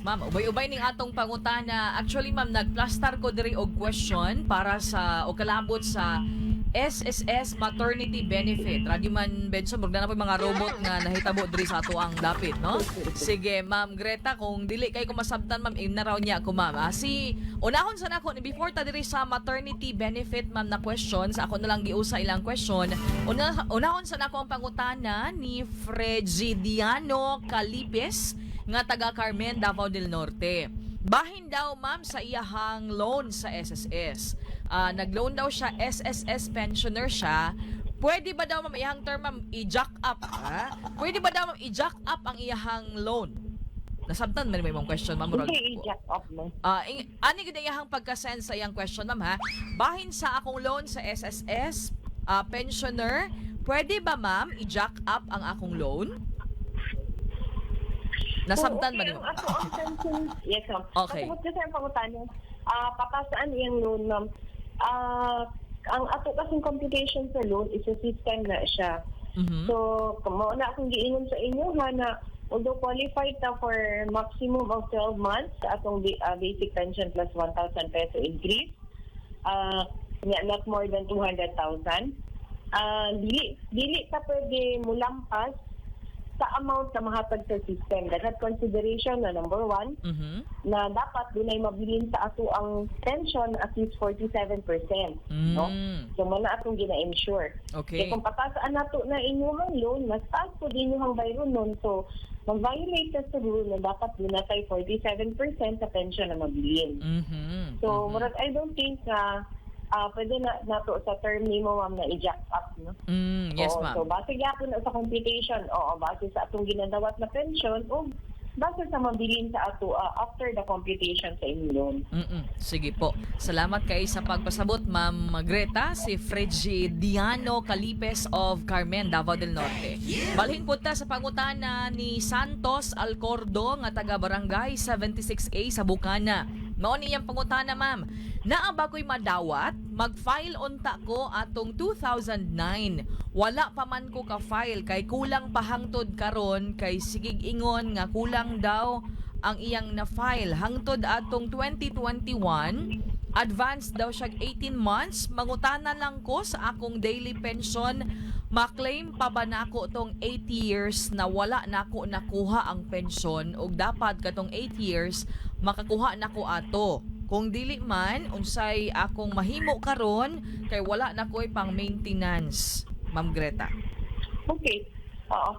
Ma'am. Ubay-ubay ning atong pangutana. Actually, ma'am, nagplastar ko diri og question para sa o kalabot sa SSS maternity benefit. Radyo man Benson, murag na po yung mga robot nga nahitabo diri sa ato ang dapit, no? Sige, Ma'am Greta, kung dili kay ko masabtan, ma'am, ina raw niya ako, ma'am. Ah, si unahon sa nako ni before ta diri sa maternity benefit, ma'am, na questions, ako na lang giusa ilang question. Unahon sa nako ang pangutana ni Fregidiano Calipes nga taga Carmen, Davao del Norte. Bahin daw, ma'am, sa iyahang loan sa SSS. Ah, nag-loan daw siya, SSS pensioner siya. Pwede ba daw, ma'am, iyahang term, ma'am, i-jack up? Ha? Pwede ba daw, ma'am, i-jack up ang iyahang loan? Nasabtan man mo imong question, ma'am? Hindi i-jack up mo. Ah, ani gid ang iyahang pagka-send sa iyang question, ma'am, ha. Bahin sa akong loan sa SSS, pensioner, pwede ba, ma'am, i-jack up ang akong loan? Nasabtan Oo, ba okay, nimo? Ang ato ang pension, yes, ma'am. Okay. Pasabot kasi ang pangutana, papasaan iyang loan, ma'am. Ang ato kasing computation sa loan is a system na siya. So, mao na akong giingon sa inyo ha na although qualified ta for maximum of 12 months sa atong basic pension plus 1,000 peso increase, not more than 200,000, dili ta pwede mulampas sa amount na mahatag sa system. Dapat consideration na number one, na dapat dunay mabilin sa ato ang pension at least 47%. No? So, mao na atong gina-ensure. Kaya kung patasaan nato na inyong loan, mas taas po din inyong bayron nun. So, mag-violate ka sa rule na dapat duna tay 47% sa pension na mabilin. So, murag I don't think na pwede na nato sa term nimo, ma'am, na i-jack up, no? Yes, Oo, ma'am. so, base gyapon na sa computation, oo, base sa atong ginadawat na pension, o base sa mabilin sa ato after the computation sa inyong loan. Sige po. Salamat kay sa pagpasabot, Ma'am Greta, si Fregidiano Calipes of Carmen, Davao del Norte. Balhin po ta sa pangutana ni Santos Alcordo nga taga Barangay 76A sa Bukana. Mao ni iyang pangutana, ma'am. Naa ba ko'y madawat? Mag-file unta ko atong 2009. Wala pa man ko ka-file kay kulang pa hangtod karon kay sigig ingon nga kulang daw ang iyang na-file hangtod atong 2021. Advance daw siya 18 months. Mangutana lang ko sa akong daily pension, ma-claim pa ba nako tong 8 years na wala nako nakuha ang pensyon ug dapat katong 8 years makakuha nako ato? Kung dili man, unsay akong mahimo karon kay wala na ko'y pang maintenance, Ma'am Greta? Okay. Oo.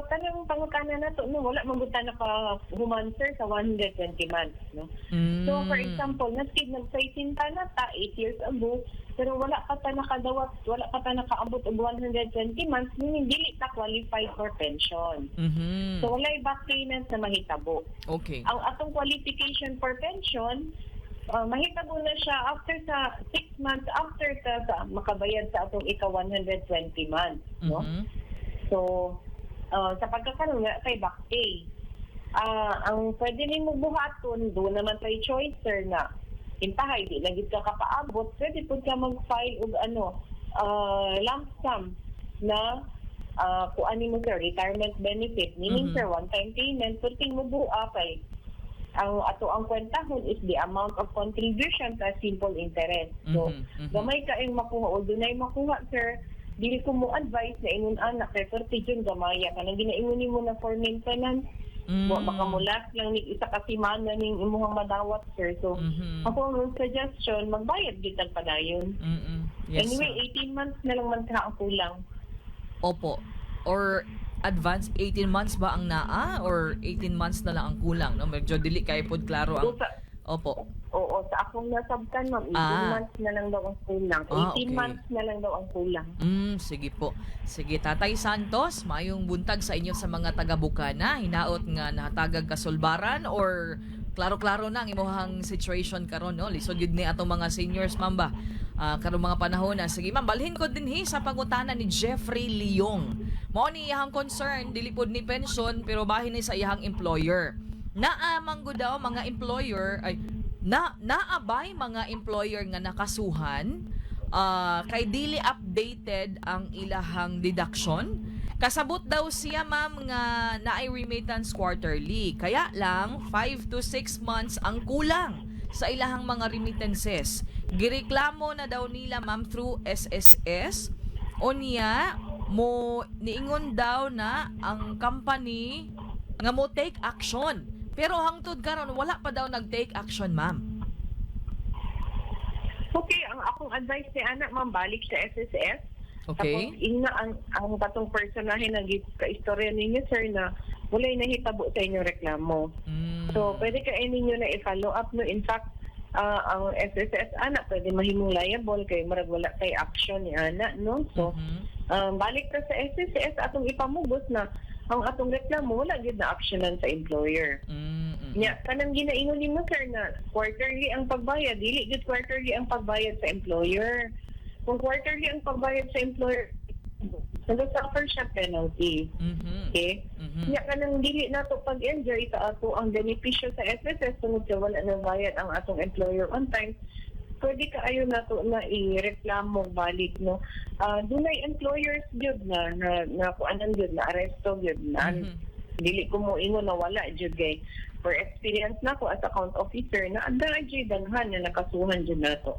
Kanang pangutana na to, no, wala man gud ta naka human, sir, sa 120 months, no? So, for example, naskid nag-sizing ta na ta 8 years ago, pero wala pa ta nakadawat, wala pa ta nakaabot og 120 months, meaning dili ta qualified for pension. So, walay back payment na mahitabo. Ang atong qualification for pension, mahitabo na siya after sa 6 months after ta sa makabayad sa atong ika 120 months, no? So, sa pagkakaroon wala kay back pay. Ang pwede nimo buhaton, duna man tay choice, sir, na intahay di lagi ka kapaabot, pwede pud ka mag-file og ano, lump sum na kuan nimo, sir, retirement benefit. Meaning, sir, one time payment, pwede mo buha kay ang ato ang kwentahon is the amount of contribution plus simple interest. So, gamay kaayong makuha o dunay makuha, sir, dili ko mo advise na ingon ana kay perti jud gamaya kanang ginaingon nimo na for maintenance. Baka mulas lang ni isa ka semana ning imuhang madawat, sir. So, ako ang suggestion, magbayad gid tag padayon. Anyway, Ma'am. 18 months na lang man ka ang kulang. Opo. Or advance 18 months ba ang naa or 18 months na lang ang kulang, no? Medyo dili kay pod klaro ang Opo. Oo, sa akong nasabtan, ma'am, 18 months na lang daw ang kulang. 18 months na lang daw ang kulang. Sige po. Sige, Tatay Santos, maayong buntag sa inyo sa mga taga-Bukana. Hinaot nga nahatagag kasulbaran or klaro-klaro na ang imuhang situation karon, no? Lisod gyud ni atong mga seniors, ma'am ba? Karong mga panahon na. Sige, ma'am, balhin ko dinhi sa pangutana ni Jeffrey Leong. Mao ni iyahang concern, dili pod ni pension pero bahin ni sa iyahang employer. Naa man gud daw mga employer ay na naabay mga employer nga nakasuhan kay dili updated ang ilahang deduction. Kasabot daw siya, ma'am, nga naay remittance quarterly. Kaya lang 5 to 6 months ang kulang sa ilahang mga remittances. Gireklamo na daw nila, ma'am, through SSS. Unya mo niingon daw na ang company nga mo take action. Pero hangtod karon wala pa daw nag-take action, ma'am. Okay, ang akong advice ni ana, ma'am, balik sa SSS. Tapos ingna ang katong personahe na ka-istorya ninyo, sir, na walay nahitabo sa inyong reklamo. So, pwede ka ninyo na i-follow up, no? In fact, ang SSS ana pwede mahimong liable kay murag wala kay action ni ana, no? So, balik ka sa SSS, atong ipamugos na ang atong reklamo wala gyud na actionan sa employer. Nya, kanang ginaingon nimo, sir, na quarterly ang pagbayad, dili gyud quarterly ang pagbayad sa employer. Kung quarterly ang pagbayad sa employer, nag-suffer siya penalty. Okay? Nya, kanang dili nato pag-enjoy sa ato ang benepisyo sa SSS tungod kay wala na bayad ang atong employer on time, pwede kaayo nato na i-reklamo balik, no? Dunay employers gyud na kuanan gyud, na aresto gyud na. Dili ko mo ingon na wala jud kay for experience na ko as account officer na ang jud daghan na nakasuhan jud nato.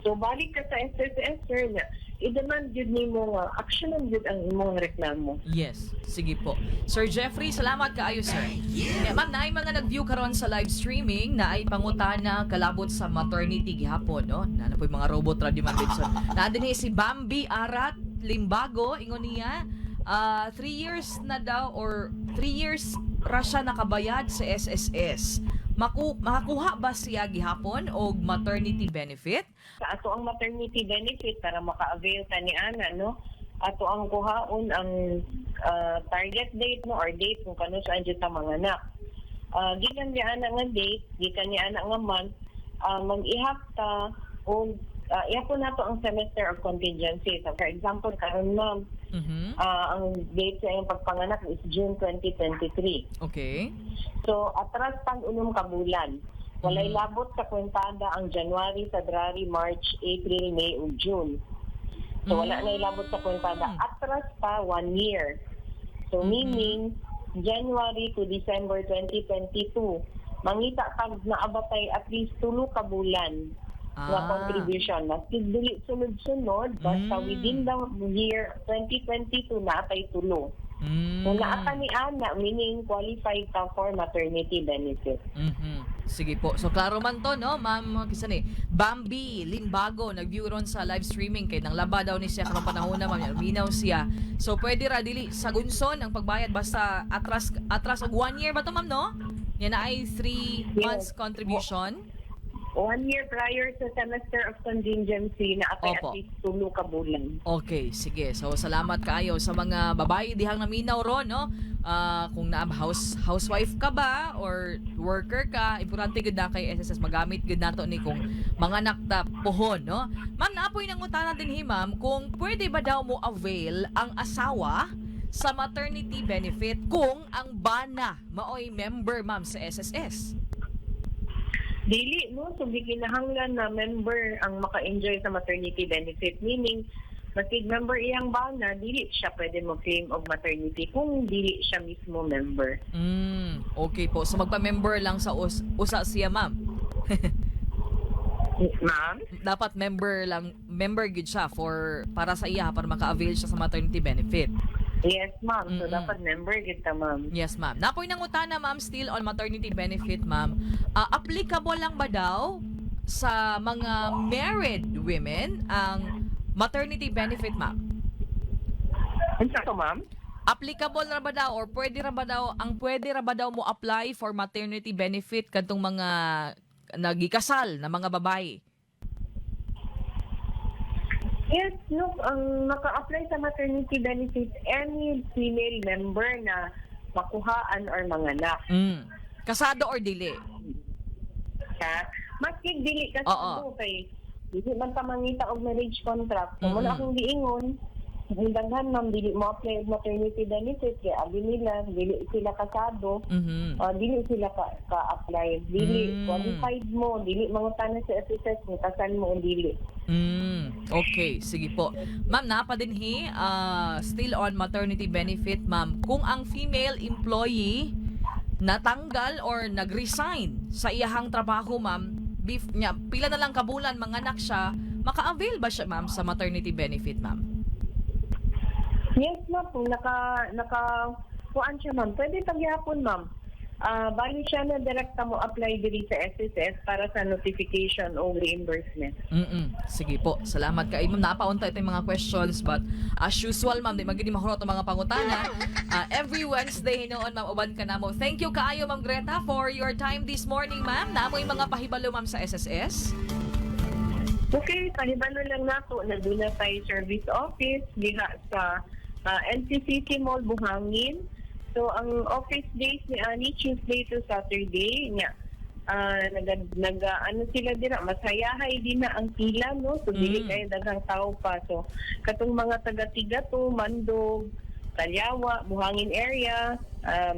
So balik ka sa SSS, sir, na i-demand jud nimo nga actionan jud ang imong reklamo. Yes, sige po. Sir Jeffrey, salamat kaayo, sir. Yeah, ma'am, naay mga nag-view karon sa live streaming na ay pangutana kalabot sa maternity gihapon, no? Na po yung mga robot radio, Ma'am Benson. Naa din si Bambi Arat Limbago, ingon niya, 3 years na daw or 3 years ra siya nakabayad sa SSS. Makakuha ba siya gihapon og maternity benefit? Sa ato ang maternity benefit, para maka-avail ta ni ana, no, ato ang kuhaon ang target date, no, or date kung kanus-a jud ta manganak. Gikan ni ana nga date, gikan ni ana nga month, mag-ihap ta og ihapon nato ang semester of contingency. So for example, karon, ma'am, ang date sa iyong pagpanganak is June 2023. So atras pang 6 ka bulan. Walay labot sa kwentada ang January, February, March, April, May ug June. So wala na ilabot sa kwentada. Atras pa one year. So meaning January to December 2022, mangita kag naa ba tay at least 3 ka bulan nga contribution. Maski dili sunod-sunod, basta within the year 2022 naa tay tulo. Kung naa ka ni ana, meaning qualified ka for maternity benefit. Sige po. So klaro man to, no, Ma'am kisa ni Bambi Limbago, nag-view ron sa live streaming kay nang laba daw ni siya karong panahon na, ma'am, minaw siya. So pwede ra dili sa gunson ang pagbayad basta atras atras og one year ba to, ma'am, no? Yan na ay 3 months contribution. One year prior sa semester of contingency naa tay at least 3 ka bulan. Okay, sige. So salamat kaayo sa mga babae dihang naminaw ron, no? Kung naa housewife ka ba or worker ka, importante gud na kay SSS magamit gud nato ni kung manganak ta pohon, no? Ma'am, naa poy nangutana din hi, ma'am, kung pwede ba daw mo avail ang asawa sa maternity benefit kung ang bana maoy member, ma'am, sa SSS. Dili, no? So gikinahanglan na member ang maka-enjoy sa maternity benefit. Meaning, maski member iyang bana, dili siya pwede mo-claim og maternity kung dili siya mismo member. Okay po. So magpa-member lang sa usa siya, ma'am. Ma'am? Dapat member lang, member gid siya for para sa iya para maka-avail siya sa maternity benefit. Yes, ma'am. So, dapat member kita, ma'am. Yes, ma'am. Naa poy nangutana, ma'am, still on maternity benefit, ma'am. Applicable lang ba daw sa mga married women ang maternity benefit, ma'am? Unsa to, ma'am? Applicable ra ba daw or pwede ra ba daw mo apply for maternity benefit kadtong mga nagikasal na mga babae? Yes, no, ang maka-apply sa maternity benefit, any female member na makuhaan or manganak. Kasado or dili? Ha? Maski dili kasi kay dili man ta mangita og marriage contract. Kung wala akong giingon, Ang daghan, ma'am, dili mo apply og maternity benefit kay abi nila dili sila kasado. Dili sila ka-apply. Dili qualified mo, dili mangutana sa SSS kung kasal mo o dili. Okay, sige po. Ma'am, naa pa dinhi, still on maternity benefit, ma'am. Kung ang female employee natanggal or nag-resign sa iyahang trabaho, ma'am, niya, pila na lang kabulan manganak siya, maka-avail ba siya, ma'am, sa maternity benefit, ma'am? Yes, ma'am, kung naka kuan siya, ma'am, pwede pa gyapon, ma'am. Bali siya na direkta mo apply diri sa SSS para sa notification o reimbursement. Sige po. Salamat kay ma'am. Naa pa unta ito'y mga questions, but as usual, ma'am, di man gyud mahurot ang mga pangutana. Every Wednesday hinuon, ma'am, uban ka namo. Thank you kaayo, Ma'am Greta, for your time this morning, ma'am. Naa moy mga pahibalo, ma'am, sa SSS? Okay, pahibalo lang nako na duna tay service office diha sa NCCC Mall, Buhangin. So ang office days ni ani Tuesday to Saturday nya. Naga ano sila dira, masayahay din na ang pila, no, so dili kay daghang tao pa. So katong mga taga Tigato, Mandog, Talyawa, Buhangin area,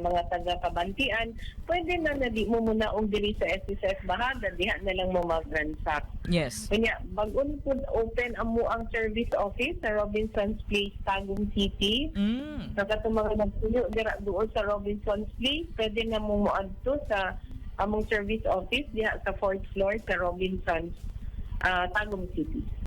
mga taga Kabantian, pwede na na di mo muna og diri sa SSS Bahaga, diha na lang mo mag-transact. Kanya, bag-on pud open amo ang service office sa Robinson's Place, Tagum City. Sa katong mga nagpuyo dira doon sa Robinson's Place, pwede na mo moadto sa among service office diha sa fourth floor sa Robinson's, Tagum City.